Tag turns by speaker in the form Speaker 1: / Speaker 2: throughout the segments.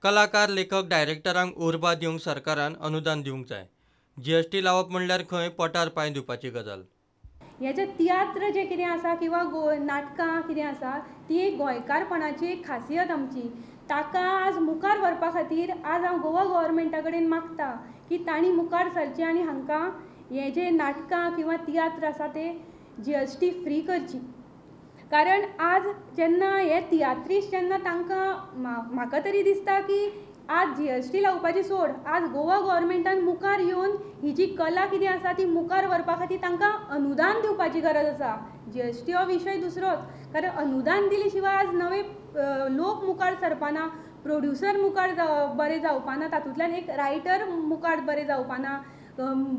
Speaker 1: कलाकार, लेखक, डायरेक्टरांक उर्बा दिवंक सरकारान अनुदान दिवंक जाय. जीएसटी लावप म्हणल्यार खंय पोटार पांय दिवपाची गजाल.
Speaker 2: हे जे तियात्र जे कितें आसा किंवा नाटकां कितें आसा ती एक गोंयकारपणाची एक खासियत आमची. ताका आज मुखार व्हरपा खातीर आज हांव गोवा गव्हर्मेंटा कडेन मागता की तांणी मुखार सरचें आनी हांकां हे जे नाटकां किंवा तियात्र आसा ते जीएसटी फ्री करची. कारण आज जेन्ना हे तियात्रिस्ट जेन्ना तांकां म्हाका तरी दिसता की आज जीएसटी लावपाची सोड, आज गोवा गव्हर्मेंटान मुखार येवन ही जी कला कितें आसा ती मुखार व्हरपा खातीर तांकां अनुदान दिवपाची गरज आसा. जीएसटी हो विशय दुसरोच, कारण अनुदान दिले शिवाय आज नवे लोक मुखार सरपाना, प्रोड्युसर मुखार बरे जावपाना, तातूंतल्यान एक रायटर मुखार बरे जावपाना,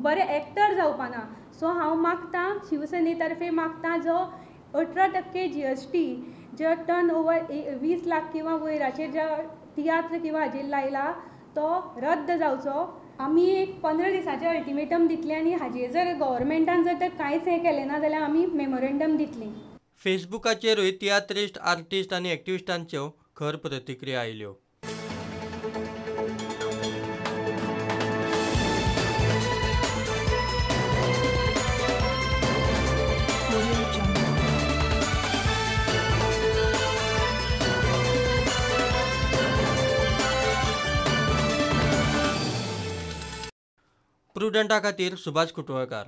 Speaker 2: बरे एक्टर जावपाना. सो हांव मागतां, शिवसेने तर्फे मागतां, जो 18% जीएसटी जो टर्न ओवर 20 लाख किंवा वयराचेर ज्या तियात्र किंवा हाजेर लायला तो रद्द जावचो. आमी एक 15 दिसांचें अल्टिमेटम दितलें आनी हाजेर जर गव्हर्मेंटान जर तर कांयच हें केलें ना जाल्यार आमी मेमोरेंडम दितलीं.
Speaker 1: फेसबुकाचेरूय तियात्रिस्ट, आर्टिस्ट आनी एक्टिविस्टांच्यो खर प्रतिक्रिया आयल्यो. प्रुडंटा खातीर सुभाष कुटवळकार.